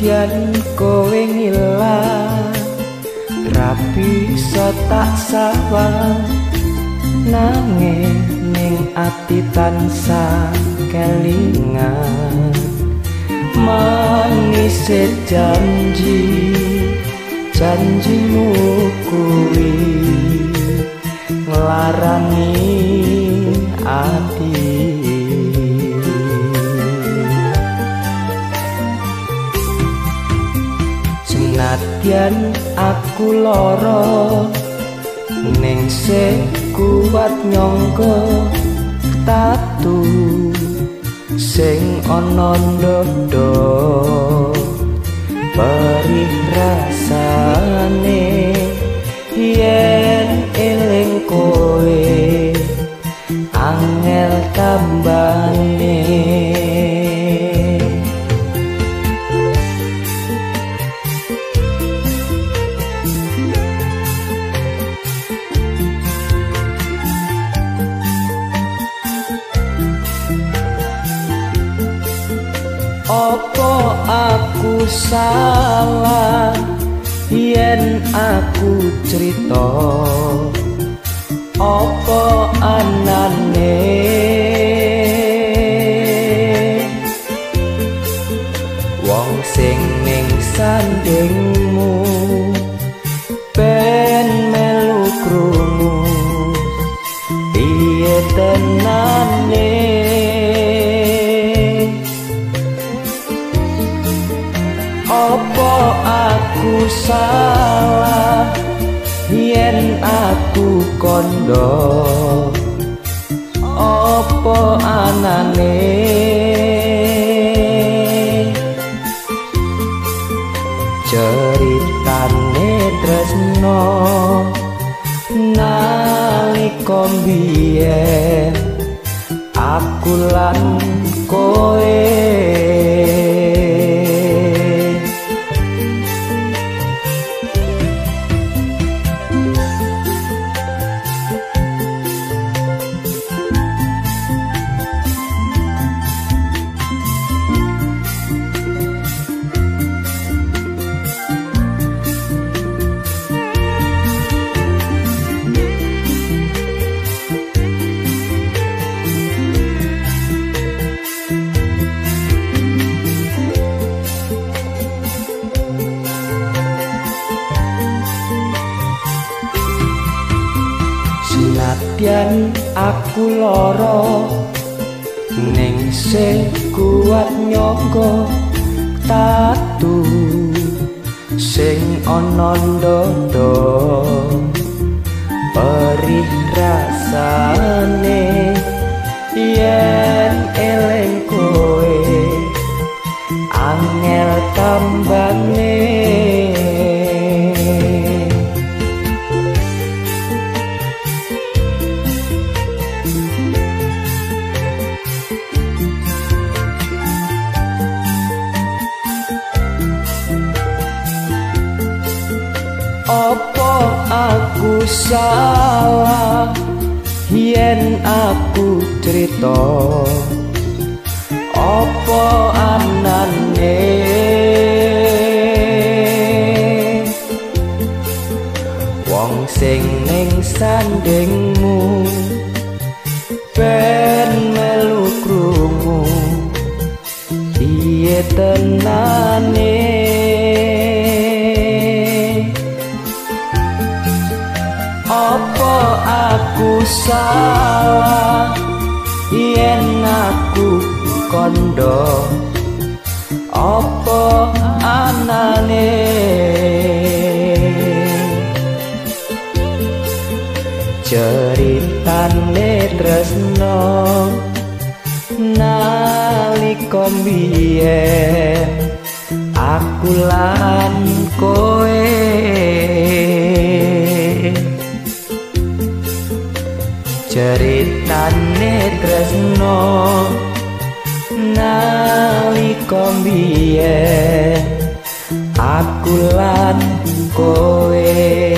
Senadyan kowe ngilang, ra bisa tak sawang, nanging ning ati tansah kelingan. Manise janji, janjimu kuwi nglarani ati. Senadyan aku lara, ning sing kuat nyangka tatu sing ana ndodho. Perih rasane yen eling kowe, angel tambane. Apa aku salah yen aku crita, apa anane? Wong sing ning sandingmu ben melu krungu piye tenane. Apa aku salah yen aku kondo, apa anane? Ceritane tresno nalika mbiyen aku lan kowe. Senadyan aku lara, ning sing kuat nyangka tatu sing ana ndodho. Perih rasane yen eling kowe, angel tambane. Apa aku salah yen aku crita, apa anane? Wong sing ning sandingmu ben melu krungu piye tenane. Apa aku salah yen aku kondo, apa anane? Ceritane tresno nalika mbiyen aku lan kowe. Ceritane tresno nalika mbiyen aku lan kowe.